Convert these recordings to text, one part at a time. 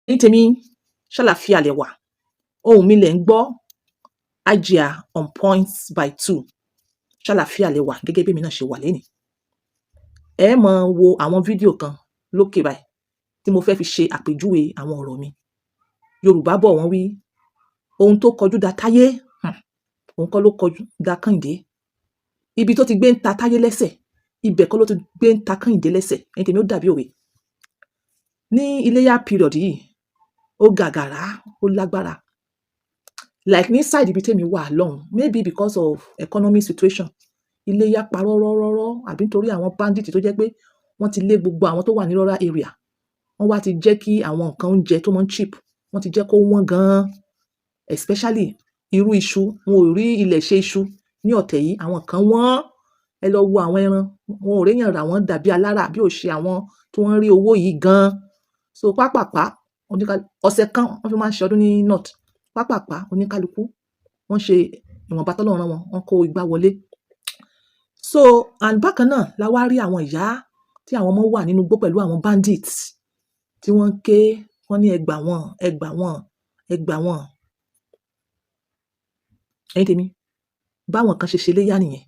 Ní tèmi, ṣàlàáfíà lẹ wà? Ohùn mi lẹ̀ ń gbọ́, Hajia on point by two. Ṣàlàáfíà lẹ wà gẹ́gẹ́ bí èmi náà ṣe wà lénìí? Ẹ máa wo àwọn fídíò kan lókè báyìí tí mo fẹ́ fi ṣe àpèjúwe àwọn ọ̀rọ̀ mi. Yorùbá bọ̀, wọ́n wí, ohun tó kọjú da Táyé, òun kọ́ ló kọjú da Kẹ́hìndé. Ibi tó ti gbé ń ta Táyé lẹ́sẹ̀, ibẹ̀ kọ́ ló ti gbé ń ta Kẹ́hìndé lẹ́sẹ̀. Ẹ̀yin tèmi, ó dàbí òwe. Ní iléyá period yìí, ó gàgàrá, ó lágbára. Like ní side ibi tèmi wà lọ́hùn, maybe because of economic situation, iléyá pa rọ́rọ́rọ́rọ́, àbí nítorí àwọn bandit tó jẹ́ pé wọ́n ti lé gbogbo àwọn tó wà ní rural area. Wọ́n wá ti jẹ́ kí àwọn nǹkan oúnjẹ tó máa ń cheap, wọ́n ti jẹ́ kó wọ́n gan-an, especially irú iṣu. Wọn ò rí ilẹ̀ ṣe iṣu ní ọ̀tẹ̀ yìí, àwọn kan wọ́n. Ẹ lọ wo àwọn ẹran, wọn ò réyàn rà wọ́n dàbí alára bí ò ṣe àwọn tí wọ́n rí owó yìí gan-an. So pápàpá, ọ̀sẹ̀ kan wọ́n fi máa ń ṣe ọdún ní north. Pápàpá, oníkálukú wọ́n ṣe ìwọ̀nba tọ́lọ́run rán wọn, wọ́n kó igbá wọlé. So and bákan náà la wá rí àwọn ìyá tí àwọn ọmọ wà nínú igbó pẹ̀lú àwọn bandits, tí wọ́n ń ké, wọ́n ní, "Ẹ gbà wọ́n, ẹ gbà wọ́n, ẹ gbà wọ́n." Ẹ̀yin tèmi, báwọn kan ṣe ṣe léyá nìyẹn.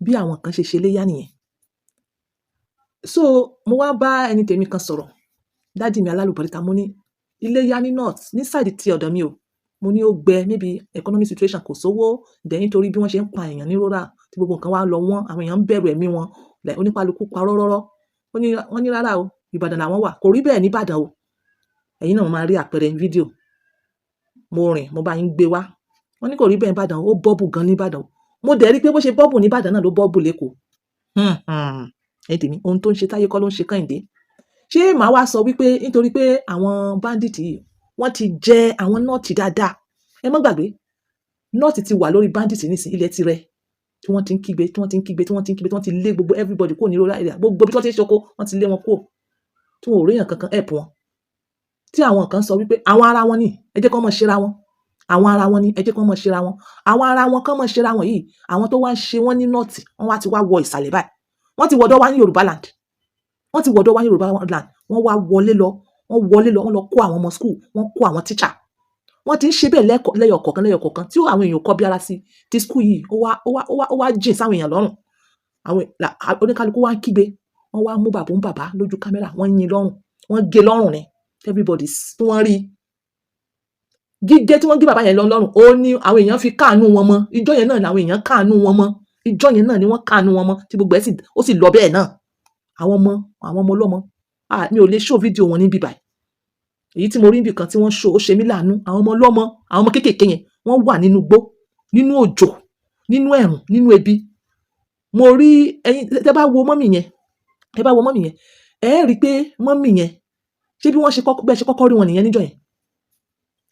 Bí àwọn kan ṣe ṣe léyá nìyẹn. So mo wá bá ẹni tèmi kan sọ̀rọ̀, daddy mi alálùbáríkà. Mo ní iléyá ní north, ní side ti ọ̀dọ̀ mi o, mo ní ó gbẹ, maybe economic situation, kò sówó dẹ̀, nítorí bí wọ́n ṣe ń pa èèyàn ní rural, tí gbogbo nǹkan wá lọ wọ́n, àwọn èèyàn ń bẹ̀rù ẹ̀mí wọn, like oníkálukú pa rọ́rọ́rọ́. Ó ní, wọ́n ní rárá o, Ìbàdàn làwọn wà, kò rí bẹ́ẹ̀ ní Ìbàdàn o. Ẹ̀yin náà máa rí àpẹẹrẹ fídíò mo rìn, mo bá yín gbé wá. Wọ́n ní kò rí bẹ́ẹ̀ ní Ìbàdàn, ó bubble gan ní Ìbàdàn o. Mo dẹ̀ rí pé bó ṣe bubble ní Ìbàdàn náà ló bubble l'Ékòó. Ẹ̀yin tèmi, ohun tó ń ṣe Táyé kọ́ ló ń ṣe Kẹ́hìndé. Ṣé màá wá sọ wípé nítorí pé àwọn bandit yìí, wọ́n ti jẹ àwọn North dáadáa? Ẹ má gbàgbé, North ti wà lórí bandit nísìn. Ilẹ̀ ti rẹ tí wọ́n ti ń kígbe, tí wọ́n ti ń kígbe, tí wọ́n ti ń kígbe, tí wọ́n ti lé gbogbo everybody kúrò ní rural area. Gbogbo bí wọ́n ti ń ṣoko, wọ́n ti lé wọn kúrò, tí wọn ò ríyàn kankan help wọn. Tí àwọn kan sọ wípé àwọn ara wọn ni, ẹ jẹ́ kí wọ́n máa ṣera wọn. Àwọn ara wọn ni, ẹ jẹ́ kí wọ́n máa ṣera wọn. Àwọn ara wọn kán máa ṣera wọn yìí, àwọn tó wá ń ṣe wọ́n ní North, wọ́n wá ti wá wọ ìsàlẹ̀ báyìí. Wọ́n ti wọ̀dọ̀ wá ní Yorùbá land. Wọ́n ti wọ̀dọ̀ wá ní Yorùbá land. Wọ́n wá wọlé lọ, wọ́n wọlé lọ, wọ́n lọ kó àwọn ọmọ school, wọ́n kó àwọn teacher. Wọ́n ti ń ṣe bẹ́ẹ̀ lẹ́yọ̀ kọ̀ọ̀kan, lẹ́yọ̀ kọ̀ọ̀kan, tí àwọn èèyàn kọ́ bí ara sí ti school yìí. Ó wá jìn sáwọn èèyàn lọ́rùn. Àwọn oníkálukú wá ń kígbe. Wọ́n wá mú bàbá ń bàbá lójú kámẹ́rà, wọ́n yín lọ́rùn, wọ́n gé lọ́rùn ni. Everybody tí wọ́n rí gígé tí wọ́n gé bàbá yẹn lọ lọ́rùn, ó ní àwọn èèyàn fi káànú wọn mọ́. Ìjọ yẹn náà làwọn èèyàn káànú wọn mọ́. Ìjọ yẹn náà ni wọ́n káànú wọn mọ́, tí gbogbo ẹ̀ sì ó sì lọ bẹ́ẹ̀ náà. Àwọn ọmọ ọlọ́mọ, ah, mi ò lè show fídíò wọn níbí báyìí. Èyí tí mo rí níbì kan tí wọ́n show, ó ṣe mí láàánú. Àwọn ọmọ ọlọ́mọ, àwọn ọmọ kéékèèké yẹn, wọ́n wà nínú igbó, nínú òjò, nínú ẹ̀rùn, nínú ebi. Mo rí ẹ̀yin tẹ́ bá wo mummy yẹn, tẹ́ bá wo mummy yẹn, ẹ rí i pé mummy yẹn, ṣé bí wọ́n ṣe kọ́kọ́, bẹ́ẹ̀ ṣe kọ́kọ́ rí wọn nìyẹn níjọ́ yẹn?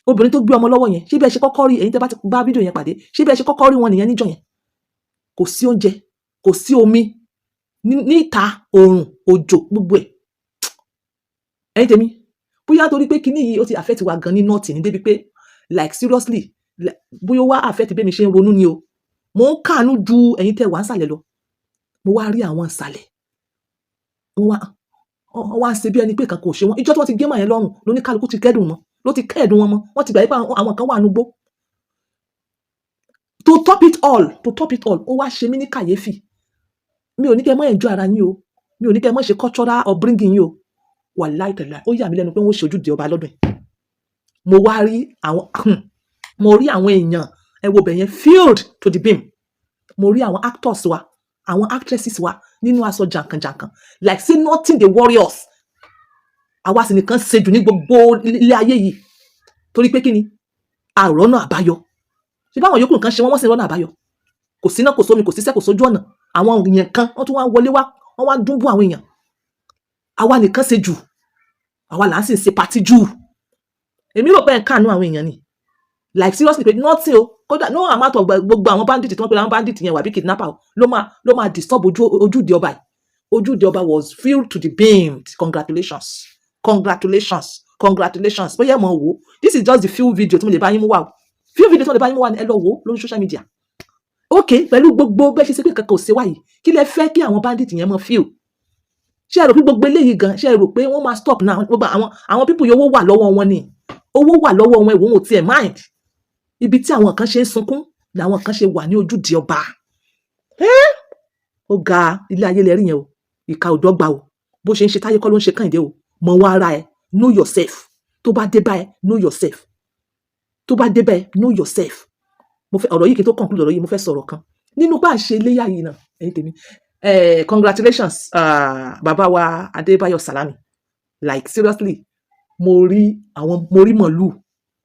Obìnrin tó gbé ọmọ lọ́wọ́ yẹn, ṣé bẹ́ẹ̀ ṣe kọ́kọ́ rí, ẹ̀yin tẹ́ bá ti bá fídíò yẹn pàdé, ṣé bẹ́ẹ̀ ṣe kọ́kọ́ rí wọn nìyẹn níjọ́ yẹn? Kò sí oúnjẹ, kò sí omi, ní ìta oòrùn, òjò, gbogbo ẹ̀. Ẹ̀yin tèmi, bóyá torí pé kíní yìí ó ti affect wa gan ní North ní débi pé, like seriously, like, bóyá ó wá affect bí èmi ṣe ń ronú ni o. Mo ń káàánú ju ẹ̀yin tẹ́ wà ń sàlẹ̀ lọ. Mo wá rí àwọn ìsàlẹ̀, wọ́n wá ń ṣe bí ẹni pé nǹkan kò ṣe wọ́n. Ìjọ́ tí wọ́n ti gé màá yẹn lọ́rùn lóníkálukú ti kẹ́dùn mọ́, ló ti kẹ́ẹ̀dùn wọn mọ́. Wọ́n ti gbà pé àwọn kan wà núgbó. To top it all, ó wá ṣe mí ní kàyéfì. Mi ò ní kẹ́ ẹ má enjoy ara yín o, mi ò ní kẹ́ ẹ má ṣe cultural upbringing yín o. Wàláì tàláì, ó yà mí lẹ́nu pé wọ́n ṣe ojúde ọba lọ́dún yìí. Mo rí àwọn èèyàn, ẹ wo bẹ̀ yẹn, filled to the brim. Mo rí àwọn actors wa, àwọn actresses wa nínú aṣọ jàǹkànjàǹkàn, like say nothing dey worry us. Àwa sì nìkan ṣe jù ní gbogbo ilé ayé yìí. Torí pé kí ni àrọ́nà àbáyọ? Ṣé báwọn yòókù nǹkan ṣe wọ́n, wọ́n sì rọ́nà àbáyọ? Kò síná, kò sómi, kò síṣẹ́, kò sójú ọ̀nà. Àwọn èèyàn kan, wọ́n tún wá wọlé wá, wọ́n wá dúnbú àwọn èèyàn. Àwa nìkan ṣe jù, àwa là ń sì ṣe party jù. Èmi rò pé ẹ̀ ń káàánú àwọn èèyàn ni, like seriously, pé nothing o. Kódà no amount of gbogbo àwọn bandit tí wọ́n pe àwọn bandit yẹn wà bí kidnapper o, ló máa disturb ojúde ọba yìí. Ojúde ọba was filled to the brim. Congratulations, congratulations, congratulations. Bóyá ẹ mọ̀ wò, this is just the few video tí mo lè bá yín mú wá o. Few video tí mo lè bá yín mú wá ni, ẹ lọ wò lórí social media. Ok, pẹ̀lú gbogbo bẹ́ẹ̀ ṣe ṣe pé kankan ò ṣe wáyìí, kí lẹ fẹ́ kí àwọn bandit yẹn mọ̀ feel? Ṣé ẹ rò pé gbogbo eléyìí gan, ṣé ẹ rò pé wọ́n máa stop now? Gbogbo àwọn people yìí, owó wà lọ́wọ́ wọn ni, owó wà lọ́wọ́ wọn. Ìwọ̀n ò tiẹ̀ mind ibi tí àwọn kan ṣe ń sunkún làwọn kan ṣe wà ní ojúde ọba. Ó ga. Ilé ayé lẹ rí yẹn o. Ìka ò dọ́gba o. Bó ṣe ń ṣe táyé kọ́ ló ń ṣe Kẹ́hìndé o. Mọ̀ wọ́n ara ẹ, know yourself. Tó bá dé bá ẹ, know yourself. Tó bá dé bá ẹ, know yourself. Mo fẹ́ ọ̀rọ̀ yìí, kí n tó conclude ọ̀rọ̀ yìí, mo fẹ́ sọ̀rọ̀ kan nínú bá a ṣe iléyà yìí náà. Ẹ̀yin tèmi, congratulations, bàbá wa Adébáyọ̀ Salami. Like seriously, mo rí àwọn, mo rí màlúù.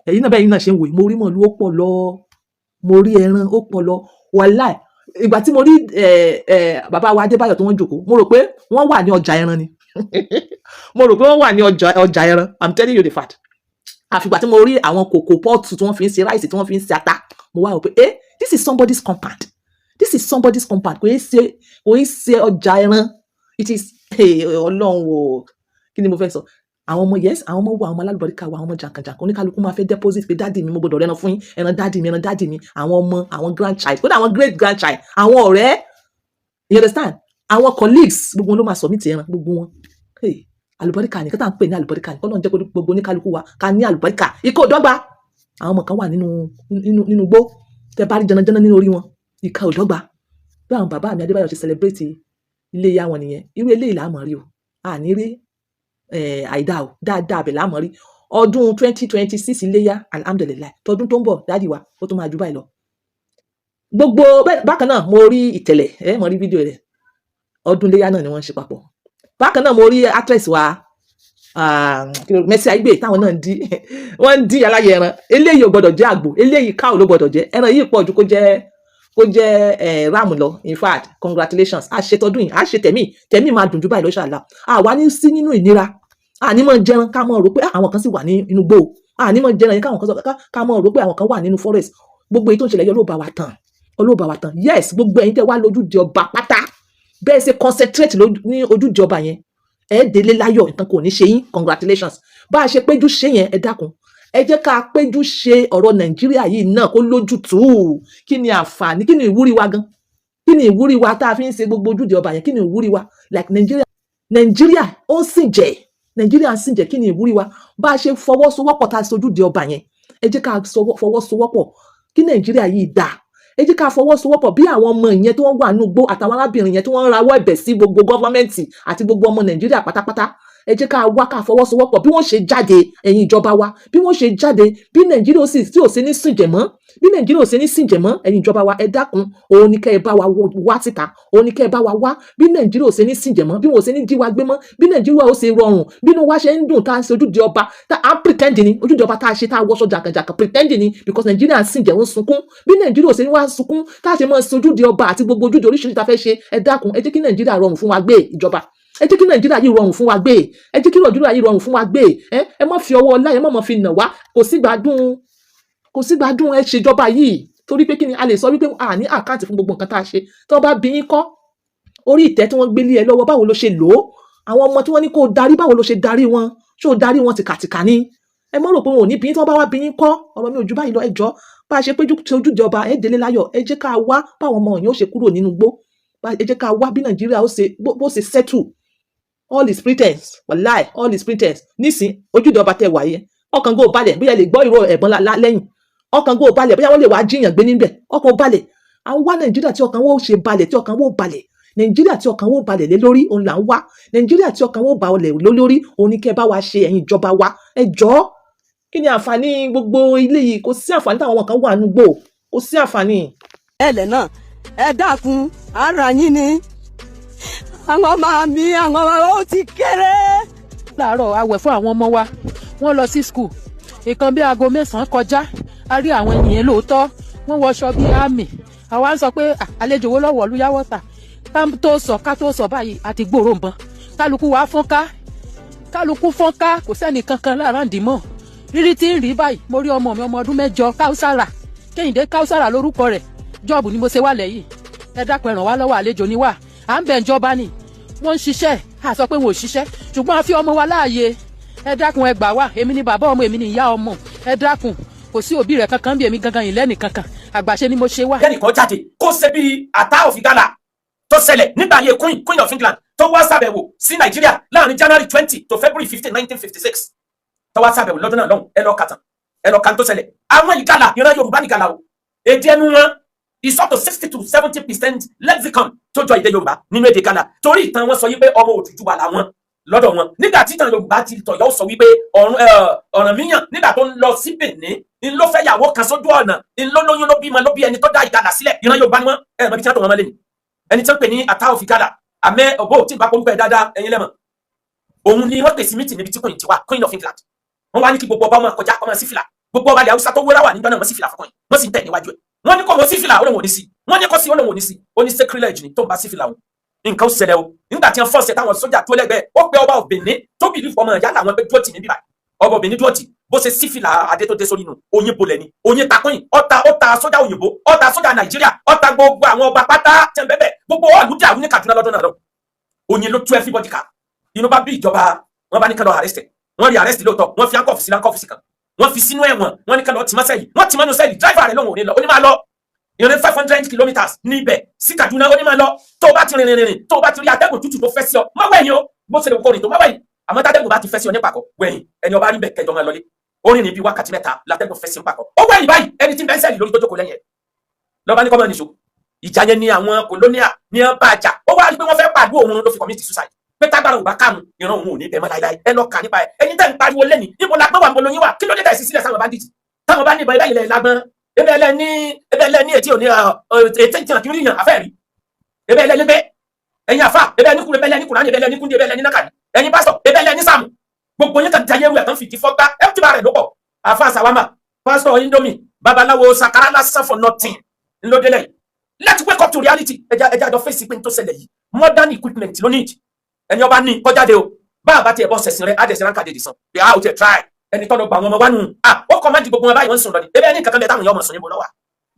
Ẹ̀yin náà, bẹ́ẹ̀ náà ṣe ń wò yìí, mo rí màlúù, ó pọ̀ lọ. Mo rí ẹran, ó pọ̀ lọ. Wàláì, ìgbà tí mo rí ẹ ẹ bàbá wa Adébáyọ̀ tó wọ́n jókòó, mo rò pé wọ́n wà ní ọjà ẹran ni. Mo rò pé wọ́n wà ní ọjà ẹran. I'm telling you the fact. Àfìgbà tí mo rí àwọn kòkò pot tí wọ́n fi ń ṣe rice, tí wọ́n fi ń ṣe ata, mo wá rò pé, this is somebody's compound. This is somebody's compound. Kò í ṣe ọjà ẹran. It is, hey, Ọlọ́run o, kí ni mo fẹ́ sọ? Àwọn ọmọ, yes, àwọn ọmọ wo, àwọn ọmọ alálùbáríkà wa, àwọn ọmọ jàǹkànjàǹkàn. Oníkálukú máa fẹ́ deposit pé, "Daddy mi, mo gbọdọ̀ rẹ́ran fún yín. Ẹran daddy mi, ẹran daddy mi." Àwọn ọmọ, àwọn grandchild, kódà àwọn great grandchild, àwọn ọ̀rẹ́, you understand, àwọn colleagues, gbogbo wọn ló máa submit ẹran, gbogbo wọn. Hey, àlùbáríkà ni kí tá à ń pè ní àlùbáríkà ni. Kọ́lọ́n jẹ́ kó gbogbo oníkálukú wa ká ní àlùbáríkà. Ikọ̀ òdọ́gba. Àwọn ọmọ kan wà nínú igbó, tẹ bá rí jẹnajẹna nínú orí wọn. Ìka ò dọ́gba. Bí àwọn bàbá mi Adébáyọ̀ ṣe celebrate iléyá wọn nìyẹn. Irú eléyìí là á mọ̀ rí o. A ní rí àìdá o, dáadáa bẹ̀ là á mọ̀ rí. Ọdún 2026 iléyá, alhamdulillahi. Tọdún tó ń bọ̀, daddy wa, ó tún máa ju báyìí lọ. Gbogbo bẹ́ẹ̀. Bákan náà, mo rí ìtẹ̀lẹ̀, ẹ mo rí fídíò rẹ̀. Ọdún iléyá náà ni wọ́n ń ṣe papọ̀. Bákan náà, mo rí actress wa, Mercy Aigbe, táwọn náà ń dí, wọ́n ń dí aláyẹ ẹran. Eléyìí ò gbọ́dọ̀ jẹ́ àgbò, eléyìí cow ló gbọ́dọ̀ jẹ́. Ẹran yìí pọ̀ ju kó jẹ́ ram lọ. In fact, congratulations. A ṣe tọdún yìí, a ṣe tẹ̀mí tẹ̀mí, máa dùn jù báyìí lọ, inshallah. Àwa ní sí nínú ìnira. A ní mọ̀ jẹran ká mọ̀ rò pé àwọn kan sì wà ní inú gbó. A ní mọ̀ jẹran yẹn káwọn kan sọ ká mọ̀ rò pé àwọn kan wà nínú forest. Gbogbo èyí tó ń ṣẹlẹ̀ yìí, Ọlọ́run bá wa tán, Ọlọ́run bá wa tán. Yes, gbogbo ẹ̀yin tẹ́ wá lójúde ọba pátá, bẹ́ẹ̀ ṣe concentrate ní ojúde ọba yẹn, ẹ délé láyọ̀, nǹkan kò ní ṣe yín. Congratulations. Bá a ṣe péjú ṣe yẹn, ẹ dákun, ẹ jẹ́ ká péjú ṣe ọ̀rọ̀ Nàìjíríà yìí náà kó lójútùú. Kí ni àǹfààní? Kí ni ìwúrí wa gan? Kí ni ìwúrí wa tá a fi ń ṣe gbogbo ojúde ọba yẹn? Kí ni ìwúrí wa? Like Nàìjíríà, Nàìjíríà ó ń sìn jẹ, Nàìjíríà ń sìn jẹ. Kí ni ìwúrí wa? Bá a ṣe fọwọ́sowọ́pọ̀ tá a ṣe ojúde ọba yẹn, ẹ jẹ́ ká fọwọ́sowọ́pọ̀ kí Nàìjíríà yìí dáa. Ẹ jẹ́ ká fọwọ́sowọ́pọ̀ bí àwọn ọmọ yẹn tí wọ́n wà nínú igbó àtàwọn arábìnrin yẹn tí wọ́n ń rawọ́ ẹ̀bẹ̀ sí gbogbo government àti gbogbo ọmọ Nàìjíríà pátápátá. Ẹ jẹ́ ká wá ká fọwọ́sowọ́pọ̀ bí wọ́n ṣe jáde. Ẹ̀yin ìjọba wa, bí wọ́n ṣe jáde, bí Nàìjíríà ó sì tí ò sí ní sìnjẹ̀ mọ́, bí Nàìjíríà ò sí ní sìnjẹ̀ mọ́. Ẹ̀yin ìjọba wa, ẹ dákun, òun ni kẹ́ ẹ bá wa wá síta, òun ni kẹ́ ẹ bá wa wá bí Nàìjíríà ò sí ní sìnjẹ̀ mọ́, bí wọn ò sí ní jí wa gbé mọ́, bí Nàìjíríà ó ṣe rọrùn, bí inú wa ṣe ń dùn tá a ṣe ojúde ọba, tá a pretend ni ojúde ọba tá a ṣe, tá a wọṣọ jàkàjàkà, pretend ni, because Nàìjíríà ń sìnjẹ̀, ń sunkún. Bí Nàìjíríà ò ṣe ní wá sunkún, tá a ṣe máa ṣe ojúde ọba àti gbogbo ojúde oríṣiríṣi tá a fẹ́ ṣe, ẹ dákun, ẹ jẹ́ kí Nàìjíríà rọrùn fún wa gbé. Ìjọba, ẹ jẹ́ kí Nàìjíríà yìí rọrùn fún wa gbé. Ẹ jẹ́ kí Nàìjíríà yìí rọrùn fún wa gbé. Ẹ má fi ọwọ́ ọlá, ẹ má fi nà wá. Kò sí gbádùn, kò sí gbádùn. Ẹ ṣèjọba yìí torí pé kí ni? A lè sọ wípé a ní account fún gbogbo nǹkan tá a ṣe. Tí wọ́n bá bí yín kọ́, orí ìtẹ́ tí wọ́n gbé lé ẹ lọ́wọ́, báwo ló ṣe lò ó? Àwọn ọmọ tí wọ́n ní kó o darí, báwo ló ṣe darí wọn? Ṣé o darí wọn tìkàtìkà ni? Ẹ mọ̀ rò pé wọn ò ní bí yín. Tí wọ́n bá wá bí yín kọ́, ọ̀rọ̀ mi ò ju báyìí lọ. Ẹ jọ̀ọ́, bá a ṣe péjú ṣe ojúde ọba, ẹ délé láyọ̀. Ẹ jẹ́ ká wá báwọn ọmọ yẹn ó ṣe kúrò nínú igbó. Ẹ jẹ́ ká wá bí Nàìjíríà ó ṣe bó ṣe settle. All is pretense, wàláì, all is pretense. Nísìn, ojúde ọba tẹ wà yẹn, ọkàn gbọ́ balẹ̀ bóyá lè gbọ́ ìró ẹ̀bọn lẹ́yìn. Ọkàn gbọ́ balẹ̀ bóyá wọ́n lè wá jíyàn gbé níbẹ̀. Ọkàn balẹ̀. À ń wá Nàìjíríà tí ọkàn wọ́n ṣe balẹ̀, tí ọkàn wọ́n balẹ̀. Nàìjíríà tí ọkàn wọ́n balẹ̀ lé lórí, òun là ń wá. Nàìjíríà tí ọkàn wọ́n balẹ̀ lé lórí, òun ni kẹ́ ẹ bá wa ṣe. Ẹ̀yin ìjọba wa, ẹ jọ̀ọ́, kí ni àǹfààní gbogbo ilé yìí? Kò sí àǹfààní táwọn ọmọ kan wà nùgbò, kò sí àǹfààní. Ẹlẹ náà, ẹ dákun, ara yín ni àwọn ọmọ mi, àwọn ọmọ ó ti kéré. Láàárọ̀, a wẹ̀ fún àwọn ọmọ wa, wọ́n lọ sí school. Ìkan bí aago 9 kọjá, a rí àwọn ènìyàn lóòótọ́, wọ́n wọṣọ bíi army. Àwa ń sọ pé, "Ah, àlejò wo lọ́wọ́ olúyàwó ta?" Ká tó sọ báyìí, àti gbòòrò ń bọ́n. Kálukú wa fọ́n ká, kálukú fọ́n ká, kò sẹ́ni kankan lára ń dì mọ́. Rírí tí ń rí báyìí, mo rí ọmọ mi, ọmọ ọdún 8, Káúsára Kẹ́hìndé, Káúsára lórúkọ rẹ̀. Job ni mo ṣe wà lẹ́yìn. Ẹ dákun, ẹ ràn wá lọ́wọ́, àlejò ni wá. À ń bẹ̀ ìjọba ni wọ́n ń ṣiṣẹ́, à sọ pé wọn ò ṣiṣẹ́, ṣùgbọ́n a fi ọmọ wa láàyè. Ẹ dákun, ẹ gbà wá. Èmi ni bàbá ọmọ, èmi ni ìyá ọmọ. Ẹ dákun, kò sí òbí rẹ̀ kankan bí èmi gangan yìí lẹ́nì kankan. Àgbàṣe ni mo ṣe wá. Kẹ́nìkan jáde kó ṣe bíi ata òfin gala tó ṣẹlẹ̀ nígbà ayé queen of England. Tó wá ṣàbẹ̀wò sí Nàìjíríà láàrin January 20 to February 15, 1956, tó wá ṣàbẹ̀wò lọ́dún náà lọ́hùn, ẹ lọ kàtàn, ẹ lọ kan tó ṣẹlẹ̀. Àwọn Ìgalà, ìran Yorùbá ní Ìgalà o. Èdè ẹnu wọn is up to 60 to 70% lexicon tó jọ èdè Yorùbá nínú èdè Ìgalà, torí ìtàn wọn sọ yí pé ọmọ Odùduwà làwọn lọ́dọ̀ wọn. Nígbà tí ìtàn Yorùbá ti tọ̀yọ́ sọ wípé Ọ̀rànmíyàn, nígbà tó ń lọ sí Benin, ń ló fẹ́ yàwó kan sójú ọ̀nà, ń ló lóyún, ló bímọ, ló bí ẹni tó dá Ìgalà sílẹ̀. Ìran Yorùbá ni wọ́n. Ẹ̀ mọ̀ ibi tí wọ́n tó wọn mọ́ lẹ́nu, ẹni tí wọ́n pè ní Attah of Ìgalà, àmẹ́ ọ̀bọ tí n bá polúkọ ẹ̀ dáadáa, ẹ̀yin lẹ́mọ̀. Òun ni wọ́n pè sí meeting níbi tí queen ti wà, Queen of England. Wọ́n wá ní kí gbogbo ọba máa kọjá, kó máa sí fìlà. Gbogbo ọba ilẹ̀ Haúsá tó wéra wà níjọ́ náà, wọ́n sí fìlà fún queen, wọ́n sì ń tẹ̀ níwájú ẹ̀. Wọ́n ní kó wọ́n sí fìlà, ó lóun ò ní sí. Wọ́n ní kó sí, ó lóun ò ní sí. Ó ní sacrilege ni tó ń bá sí fìlà òun, nǹkan ó ṣẹlẹ̀ o. Nígbà tí wọ́n fọ́ọ̀sẹ̀ táwọn sójà tó lẹ́gbẹ̀ẹ́, ó pe ọba Benin tó bìlí ọmọ ìyá làwọn pé dúró tì ní bíbá. Ọba Benin dúró tì. Bó ṣe sí fìlà adé tó dé sórí nù, oyin bolẹ̀ ni oyin ta queen. Ọta, ó ta sójà òyìnbó, ó ta sójà Nàìjíríà, ó ta gbogbo àwọn ọba pátá tẹ̀ ń bẹ́ẹ̀. Gbogbo ọ̀lú dàrú ní Kaduna lọ́dún náà lọ. Oyin ló tú everybody ká. Inú bá bí ìjọba, wọn bá ní kán lọ arrest ẹ. Wọ́n rí arrest lóòótọ́, wọ́n fi handcuff sí, handcuff sí kan, wọ́n fi sínú ẹ̀wọ̀n. Wọ́n ní kán lọ tì mọ́ cell. Wọ́n tì mọ́nú cell. Driver rẹ̀ lóhùn ò ní lọ. Ó ní máa lọ ìrìn 500 kilometres níbẹ̀ sí Kaduna. Ó ní máa lọ, tó o bá ti rìn rìn rìn, tó o bá ti rí atẹ́gùn tútù tó fẹ́ sí ọ, má wẹ̀yìn o. Bó ṣe lè kó rìn tó, má wẹ̀yìn. Àmọ́ tátẹ́gùn bá ti fẹ́ sí ọ ní pàkọ́, wẹ̀yìn. Ẹni ọba rí bẹ̀ kẹjọ máa lọlé. Ó rìn ní bí wákàtí 3, látẹ́gùn fẹ́ sí pàkọ́, ó wẹ̀yìn báyìí, ẹni tí ń bẹ́ ń cell lórí tó jókòó lẹ́yìn ẹ̀ lọ́ba ní kọ́mọ nìṣó. Ìjà yẹn ni àwọn colonial ní wọn bá jà. Ó wá rí pé wọ́n fẹ́ pàdé òun, ló fi commit suicide, pé tágbára ò bá kàmù, ìran òun ò ní bẹ̀ mọ́ láíláí. Ẹ lọ kà nípa ẹ. Ẹ̀yin tẹ́ ń pariwo lẹ́ni, níbo la gbọ́n wà? Níbo lóyún wà? Kí ló dé tẹ̀ sí sílẹ̀ sáwọn bandit táwọn bá ní ìbọn? Ibẹ̀ ilẹ̀ lágbọ́n, ebe ẹlẹ́ ní, ebe ẹlẹ́ ní etí òní etí tí wọn kì í rí yàn afẹ́ rí. Ebe ẹlẹ́ níbẹ̀, ẹ̀yin àfa, ebe ẹni kúrò, ebe ẹlẹ́ ní Kùránì, ebe ẹlẹ́ ní kúndé, ebe ẹlẹ́ ní nákàlí. Ẹ̀yin pásítọ̀, ebe ẹlẹ́ ní sàmù. Gbogbo yín kan jayé ru ẹ̀ tán fìdí fọ́gbá ẹ̀ tí bá rẹ̀ ló pọ̀. Àfa sàwámà, pásítọ̀ indomie, babaláwo sakara lásán for nothing ńlọdẹ́lẹ̀ yìí. Let's wake up to reality. Ẹja àjọ fèsì pé n tó ṣẹlẹ̀ yìí, modern equipment ló need. Ẹni ọba ní kọjáde o. Bá a bá tiẹ̀ bọ́ sẹ̀sìn rẹ̀, á dẹ̀ sí ránkà dèdè sàn pé a ò tiẹ̀ try. Ẹni tọ́lọ gba àwọn ọmọ wa nù, ah, ó kọ́ máa di gbogbo wọn báyìí, wọ́n ń sùn lọ ni. Ebe ẹni kankan bẹ táwọn èèyàn ọmọ sùn níbo lọ́wọ́.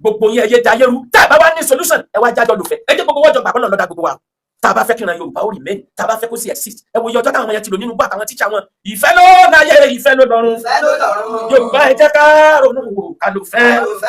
Gbogbo yẹn ẹyẹ jayé ru. Tá a bá wá ní solution, ẹ wá jájọ lùfẹ́. Ẹ jẹ́ gbogbo wọ́jọ gbàgbọ́ náà lọ́dà gbogbo wa. Tá a bá fẹ́ kí ìran Yorùbá ó remain, tá a bá fẹ́ kó sì exist, ẹ wo iye ọjọ́ táwọn ọmọ yẹn ti lò nínú gbọ́ àtàwọn tíṣà wọn. Ìfẹ́ ló láyé, ìfẹ́ ló lọ́run. Ìfẹ́ ló lọ́run. Yorùbá, ẹ jẹ́ ká ronú wò ká ló fẹ́. Ká ló fẹ́.